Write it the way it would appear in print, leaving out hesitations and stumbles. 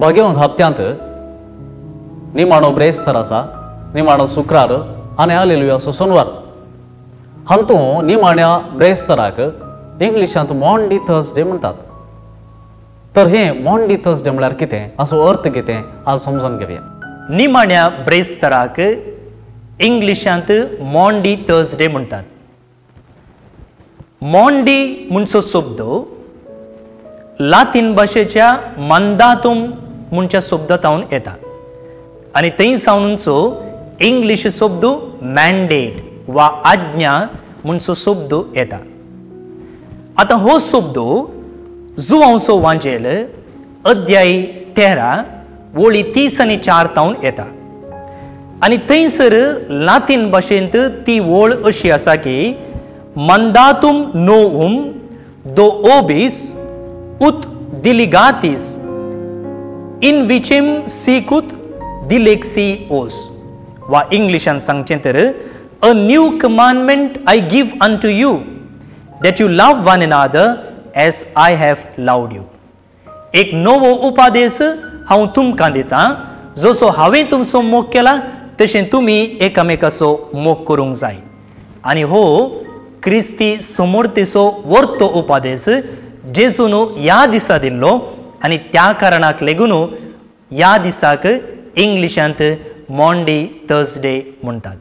भाग्यवंत हप्त्यांत निमाणो ब्रेस्तर आसा, निमाणो शुक्रार आनी हालेलुयाचो सोनवार. हातूंत निमाण्या ब्रेस्तराक इंग्लिशांत मॉन्डी थर्सडे म्हणटात. तर हें मॉन्डी थर्सडे म्हळ्यार कितें, हाचो अर्थ कितें, आज समजून घेवया. निमाण्या ब्रेस्तराक इंग्लिशांत मॉन्डी थर्सडे म्हणटात. मॉन्डी म्हणचो शब्द लातीन भाशेच्या मंदातूम म्हणच्या शब्दांत येता आनी थंय सावनचो इंग्लीश शब्द मॅन्डेट वा आज्ञा म्हणचो शब्द येता. आतां हो शब्द जुवांवचो वांजेल अध्याय 13 वळी 30 आनी 4 तावन येता आनी थंयसर लातीन भाशेंत ती वळ अशी आसा की मंदातूम नोवूम दो ओबीस उत दिलिगातीस इन विचिम सिकूत दिलेक्सी ओस, वा इंग्लिशान सांगचें तर a new commandment I give unto you that you love one another as I have loved you. एक नवो उपदेश हांव तुमकां दितां, जसो हांवें तुमचो मोग केला तशें तुमी एकामेकाचो मोग करूंक जाय. आनी हो क्रिस्ती समर्थेचो वर्तो उपदेश जेजून ह्या दिसा दिल्लो आनी त्या कारणाक लागून ह्या दिसाक इंग्लिशांत मॉन्डी थर्सडे म्हणटात.